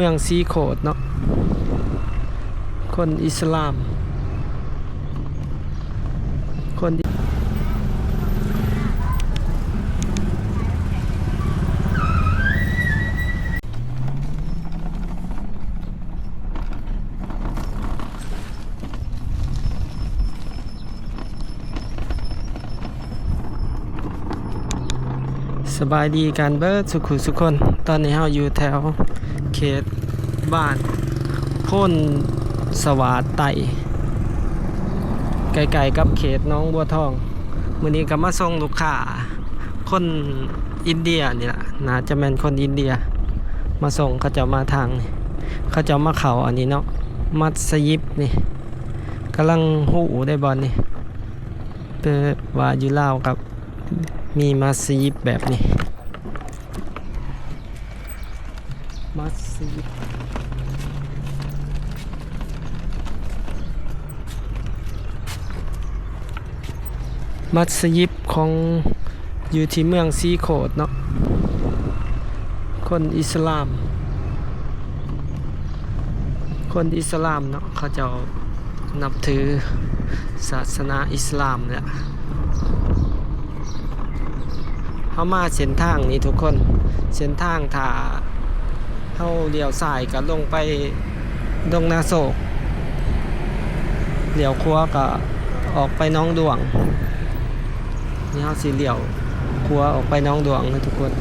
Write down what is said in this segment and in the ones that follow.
ເມືອງສີໂຄດເນາະ ຄົນອິດສະລາມ ຄົນ ສະບາຍດີກັນເບີດສຸຂູສຸຄົນ. ຕອນນີ້ເຮົາຢູ່ແຖວເຂດບ້ານໂພນສະຫວາດໃຕ້ ໃກ້ໆກັບເຂດໜອງບົວທອງ. ມື້ນີ້ກໍມາສົ່ງລູກຄ້າຄົນອິນເດຍນີ້ລະ ໜ້າຈະແມ່ນຄົນອິນເດຍມາສົ່ງ. ເຂົາເຈົ້າມາທາງນີ້ ເຂົາເຈົ້າມາເຂົ້າອັນນີ້ເນາະ ມັດສະຢິບນີ້. ກຳລັງຮູ້ໄດ້ບ່ອນນີ້ ແຕ່ວ່າຢູ່ລາວກັບມີມັດສະຢິບແບບນີ້ ມັດສະຢິບ ມັດສະຢິບຂອງ ຢູ່ທີ່ເມືອງສີໂຄດເນາະ ຄົນອິດສະລາມ ຄົນອິດສະລາມເນາະ ເຂົາເຈົ້ານັບຖືສາສະໜາອິດສະລາມແຫຼະ. ເຮົາມາເສັ້ນທາງນີ້ທຸກຄົນ ເສັ້ນທາງ ຖ້າເຮົາລ້ຽວຊ້າຍກໍລົງໄປ ດົງນາໂຊກ ລ້ຽວຂວາກໍອອກໄປໜອງດ້ວງ. ນີ້ເຮົາຊິລ້ຽວຂວາອອກໄປໜອງດ້ວງເດີທຸກຄົນ.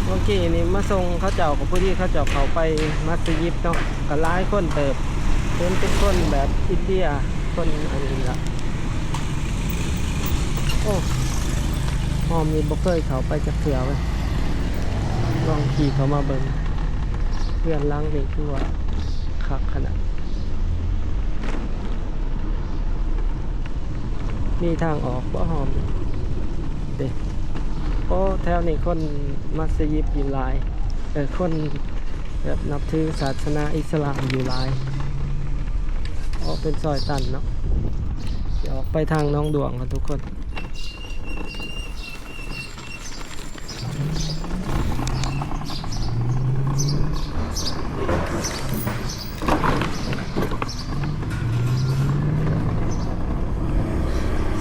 ເມື່ອກີ້ນີ້ມາສົ່ງເຂົາເຈົ້າ ກໍພໍດີເຂົາເຈົ້າເຂົ້າໄປມັດສະຢິບເນາະ ກໍຫຼາຍຄົນເຕີບ ເຫັນເປັນຄົນແບບອິນເດຍ ຄົນອັນນີ້ລະ. ໂອ້ ອ້ອມນີ້ບໍ່ເຄີຍເຂົ້າໄປຈັກເທື່ອເວີຍ ລອງຂີ່ເຂົ້າມາເບິ່ງ ເຮືອນຫຼັງນີ້ຄືວ່າຄັກຂະໜາດ. ມີທາງອອກບໍ່ ອ້ອມເດ້? ໂອ້ ແຖວນີ້ຄົນມັດສະຢິບຢູ່ຫຼາຍ ເອີ ຄົນແບບນັບຖືສາສະໜາອິດສະລາມຢູ່ຫຼາຍ. ໂອ້ ເປັນຊອຍຕັນເນາະ ຊິອອກໄປທາງໜອງດ້ວງເນາະທຸກຄົນ.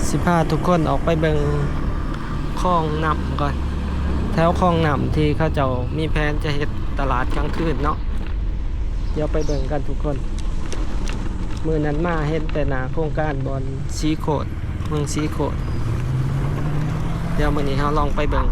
ຊິພາທຸກຄົນອອກໄປເບິ່ງຄອງນ້ຳກ່ອນ ແຖວຄອງນ້ຳທີ່ເຂົາເຈົ້າມີແຜນຈະເຮັດຕະຫຼາດກາງຄືນເນາະ. ດຽວໄປເບິ່ງກັນທຸກຄົນ. ມື້ນັ້ນມາເຫັນແຕ່ໜ້າໂຄງການບ່ອນສີໂຄດ ເມືອງສີໂຄດ. ດຽວມື້ນີ້ເຮົາລອງໄປເບິ່ງ.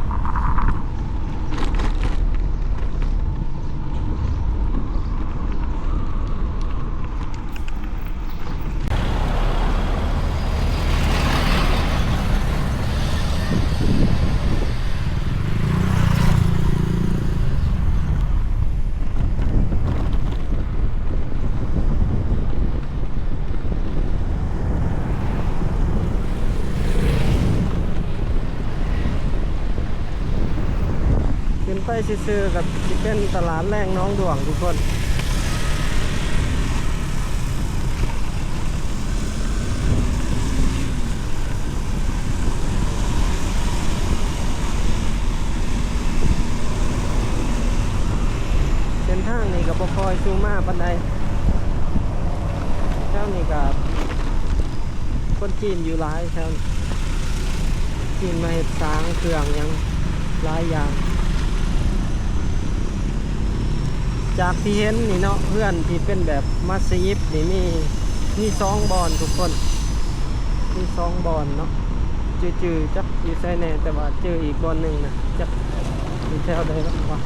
ຂຶ້ນໄປຊື່ໆ ກໍຊິເປັນຕະຫຼາດແລງໜອງດ້ວງທຸກຄົນ. ເສັ້ນທາງນີ້ກໍບໍ່ຄ່ອຍຊູມາປານໃດ. ແຖວນີ້ກໍຄົນຈີນຢູ່ຫຼາຍແຖວນີ້ ຈີນມາເຮັດສາງເຄື່ອງຫຍັງຫຼາຍຢ່າງ. ຈາກທີ່ເຫັນນີ້ເນາະ ເຮືອນທີ່ເປັນແບບມັດສະຢິບນີ້ມີ ມີສອງບ່ອນທຸກຄົນ ມີສອງບ່ອນເນາະ. ຈື່ໆ ຈັກຢູ່ໃສແດ່ ແຕ່ວ່າຈື່ອີກບ່ອນໜຶ່ງນະ ຈັກຢູ່ແຖວໃດວະ.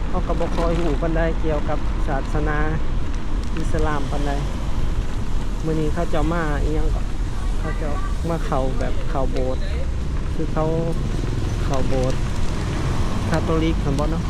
ເຮົາກໍບໍ່ຄ່ອຍຮູ້ປານໃດກ່ຽວກັບສາສະໜາອິດສະລາມປານໃດ. ມື້ນີ້ເຂົາເຈົ້າມາອີ່ຫຍັງກໍ ເຂົາເຈົ້າມາເຂົ້າແບບເຂົ້າໂບດ ຄືເຂົາເຂົ້າໂບດຄາໂຕລິກຫັ້ນບໍເນາະ.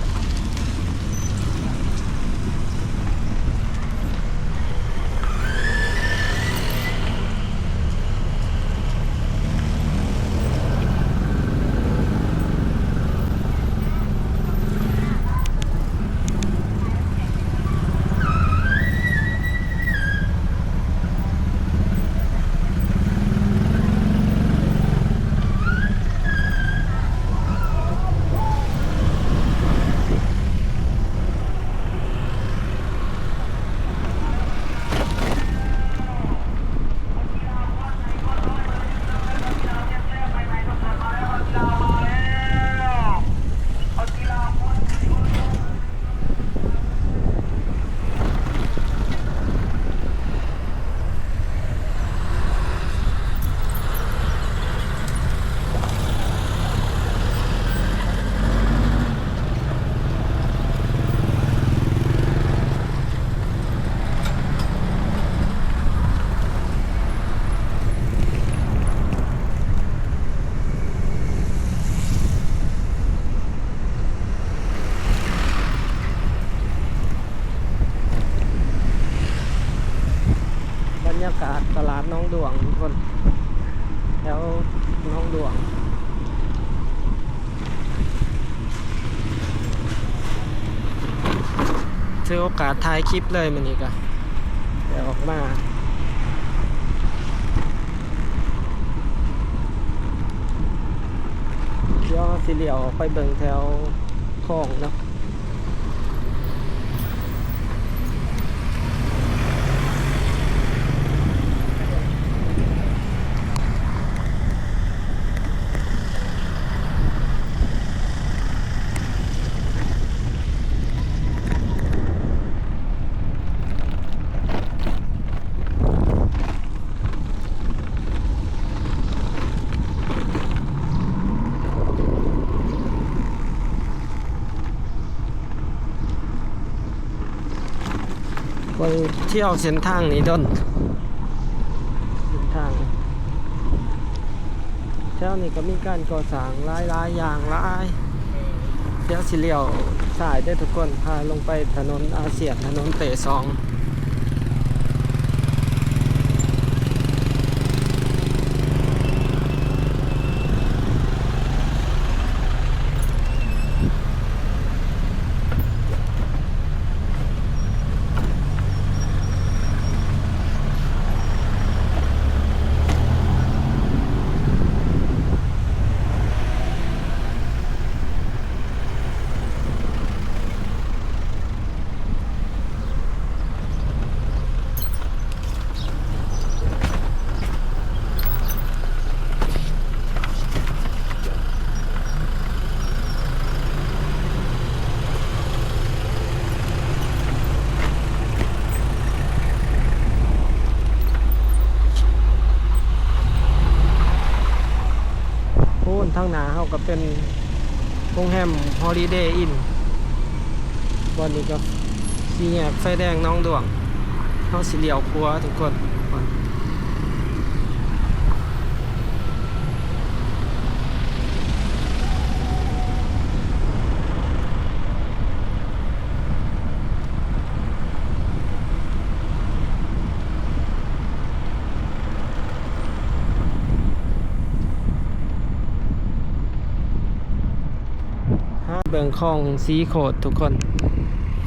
ອາກາດຕະຫຼາດໜອງດ້ວງທຸກຄົນ ແຖວໜອງດ້ວງ. ຖືໂອກາດຖ່າຍຄລິບເລີຍມື້ນີ້ກະໄດ້ອອກມາ. ດຽວເຮົາຊິລ້ຽວອອກໄປເບິ່ງແຖວຄອງເນາະ. ຂ້ອຍທ່ຽວເສັ້ນທາງນີ້ດົນ ເສັ້ນທາງ ແຖວນີ້ກໍມີການກໍ່ສ້າງຫຼາຍໆຢ່າງຫຼາຍ. ດຽວຊິລ້ຽວຊ້າຍເດີທຸກຄົນ ພາລົງໄປຖະໜົນອາຊຽນ ຖະໜົນເຕສອງ. ໂອ້ ທາງໜ້າເຮົາກໍເປັນໂຮງແຮມ Holiday Inn. ບ່ອນນີ້ກໍສີ່ແຍກໄຟແດງໜອງດ້ວງ ເຮົາຊິລ້ຽວຂວາທຸກຄົນ. ຫາເບິ່ງຂອງສີໂຄດທຸກຄົນ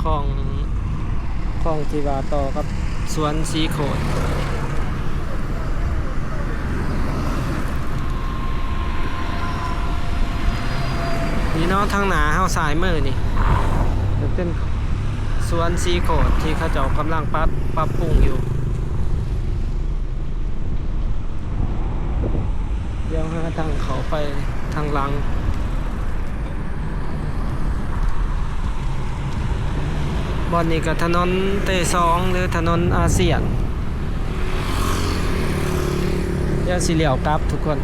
ຂອງ ຂອງທີ່ວ່າຕໍ່ກັບສວນສີໂຄດ ນີ້ເນາະ. ທາງໜ້າເຮົາຊ້າຍມືນີ້ ເປັນສວນສີໂຄດທີ່ເຂົາເຈົ້າກຳລັງປັບ ປັບປຸງຢູ່. ດຽວຫາທາງເຂົ້າໄປທາງຫຼັງ. ບ່ອນນີ້ກໍຖະໜົນເຕສອງ ຫຼື ຖະໜົນອາຊຽນ. ດຽວຊິລ້ຽວກັບທຸກຄົນ.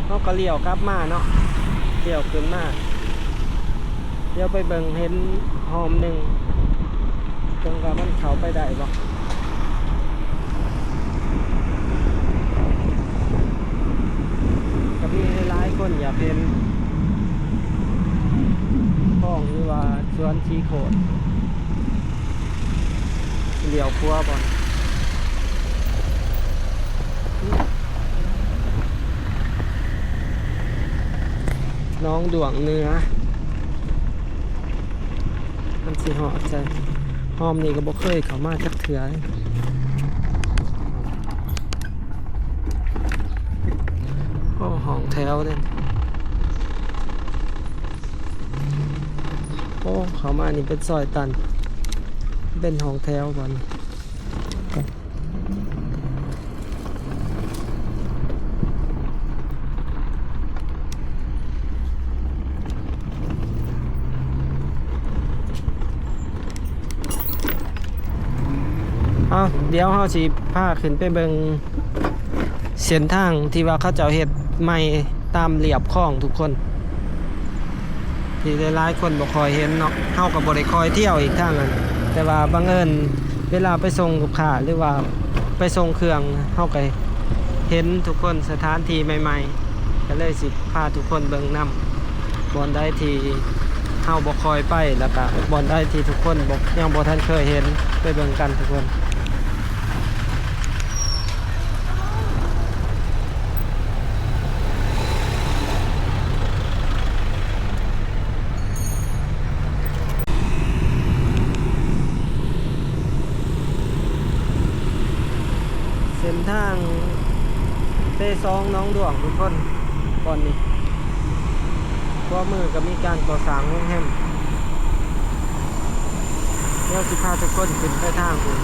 ເຮົາກໍລ້ຽວກັບມາເນາະ ລ້ຽວຂຶ້ນມາ. ດຽວໄປເບິ່ງເຫັນຮ່ອມໜຶ່ງ ເບິ່ງວ່າມັນເຂົ້າໄປໄດ້ບໍ່. ກໍມີຫຼາຍໆຄົນຢາກເຫັນຄອງ ຫຼືວ່າສວນສີໂຄດ. ລ້ຽວຂວາບ່ອນ ໜອງດ້ວງເໜືອ ມັນຊິຮອດໃສ. ຮ່ອມນີ້ກໍບໍ່ເຄີຍເຂົ້າມາຈັກເທື່ອ. ໂອ້ ຫ້ອງແຖວເດ້. ໂອ້ ເຂົ້າມານີ້ເປັນຊອຍຕັນ ເປັນຫ້ອງແຖວບັດນີ້. ເອົາ ດຽວເຮົາຊິພາຂຶ້ນໄປເບິ່ງ ເສັ້ນທາງທີ່ວ່າເຂົາເຈົ້າເຮັດໃໝ່ຕາມລຽບຄອງທຸກຄົນ ທີ່ຫຼາຍໆຄົນບໍ່ຄ່ອຍເຫັນເນາະ. ເຮົາກໍບໍ່ໄດ້ຄ່ອຍທ່ຽວອີກທາງນັ້ນ ແຕ່ວ່າບັງເອີນເວລາໄປສົ່ງລູກຄ້າ ຫຼືວ່າໄປສົ່ງເຄື່ອງ ເຮົາກໍເຫັນທຸກຄົນສະຖານທີ່ໃໝ່ໆ ກໍເລີຍຊິພາທຸກຄົນເບິ່ງນຳ ບ່ອນໃດທີ່ເຮົາບໍ່ຄ່ອຍໄປ ແລ້ວກະບ່ອນໃດທີ່ທຸກຄົນບໍ່ ຍັງບໍ່ທັນເຄີຍເຫັນ ໄປເບິ່ງກັນທຸກຄົນ. ເສັ້ນທາງເຕຊອງໜອງດ້ວງທຸກຄົນ ບ່ອນນີ້ ຂວາມືກໍມີການກໍ່ສ້າງໂຮງແຮມ. ດຽວຊິພາທຸກຄົນຂຶ້ນໄປທາງພຸ້ນ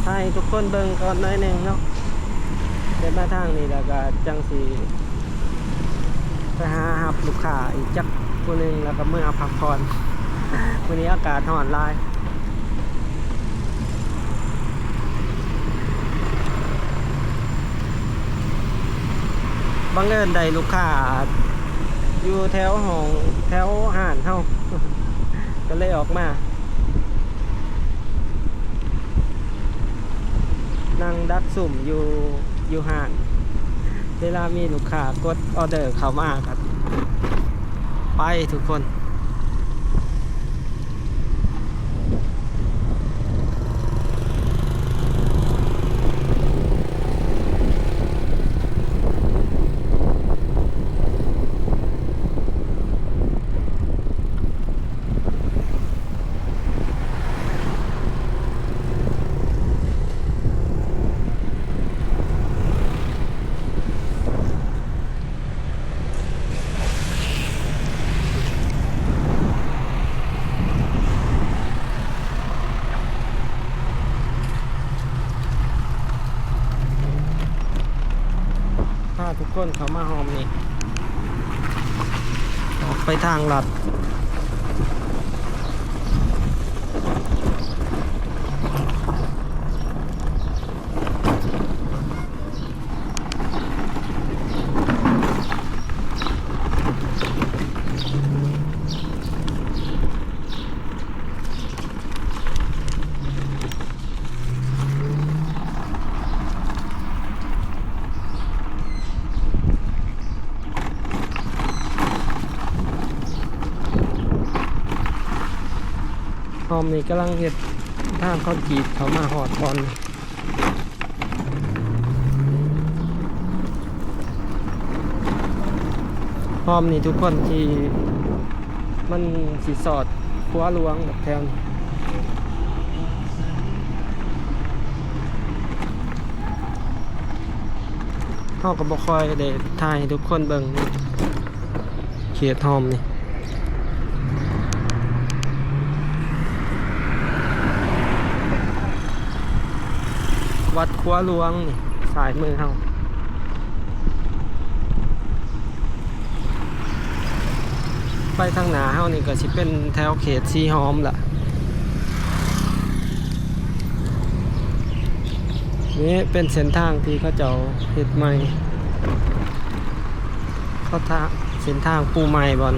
ຖ່າຍໃຫ້ທຸກຄົນເບິ່ງກ່ອນໜ້ອຍໜຶ່ງເນາະ. ເດີນມາທາງນີ້ແລ້ວກໍຈັ່ງຊິໄປຫາຮັບລູກຄ້າອີກຈັກຜູ້ໜຶ່ງ ແລ້ວກໍເມືອພັກຜ່ອນ. ມື້ນີ້ອາກາດຮ້ອນຫຼາຍ. ບັງເອີນໄດ້ລູກຄ້າຢູ່ແຖວຫ້ອງ ແຖວຮ້ານເຮົາ ກໍເລີຍອອກມານັ່ງດັກຊຸມຢູ່ ຢູ່ຮ້ານ. ເວລາມີລູກຄ້າກົດອໍເດີເຂົ້າມາກໍໄປທຸກຄົນ. ພາທຸກຄົນເຂົ້າມາຮ່ອມນີ້ ອອກໄປທາງລັດ. ພ້ອມນີ້ກຳລັງເຮັດທາງຄອນກຣີດເຂົ້າມາຮອດບ່ອນ. ພ້ອມນີ້ທຸກຄົນ ທີ່ມັນຊິສອດຂົວຫຼວງແບບແຖວນີ້ ເຮົາກໍບໍ່ຄ່ອຍໄດ້ຖ່າຍໃຫ້ທຸກຄົນເບິ່ງ ເຂດຮ່ອມນີ້ ວັດຂົວຫຼວງນີ້ ຊ້າຍມືເຮົາ. ໄປທາງໜ້າເຮົານີ້ກໍຊິເປັນແຖວເຂດສີຫອມລະ. ນີ້ເປັນເສັ້ນທາງທີ່ເຂົາເຈົ້າເຮັດໃໝ່ ເຂົາທາ ເສັ້ນທາງປູໃໝ່ບ່ອນ.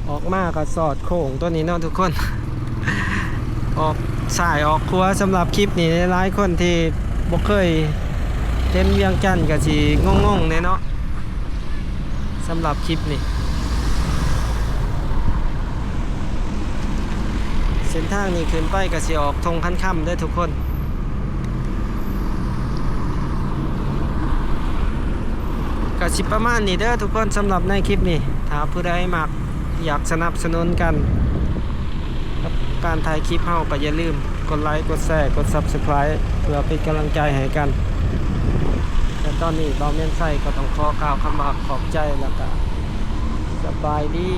ອອກມາກໍສອດໂຄ້ງຕົວນີ້ເນາະທຸກຄົນ ອອກຊ້າຍອອກຂວາ. ສຳລັບຄລິບນີ້ ຫຼາຍໆຄົນທີ່ບໍ່ເຄີຍເຫັນວຽງຈັນກໍຊິງົງໆແດ່ເນາະ. ສຳລັບຄລິບນີ້ ເສັ້ນທາງນີ້ຂຶ້ນໄປກໍຊິອອກທົ່ງຄັນຄຳເດີທຸກຄົນ. ກໍຊິປະມານນີ້ເດີທຸກຄົນ ສຳລັບໃນຄລິບນີ້. ຖ້າຜູ້ໃດມັກ ຢາກສະໜັບສະໜູນກັນກັບການຖ່າຍຄລິບເຮົາ ກໍຢ່າລືມກົດໄລ ກົດແຊ ກົດ Subscribe ເພື່ອເປັນກຳລັງໃຈໃຫ້ກັນ. ແຕ່ຕອນນີ້ບ່າວແມ່ນໄຊກໍຕ້ອງຂໍກ່າວຄຳວ່າຂອບໃຈ ແລ້ວກໍສະບາຍດີ.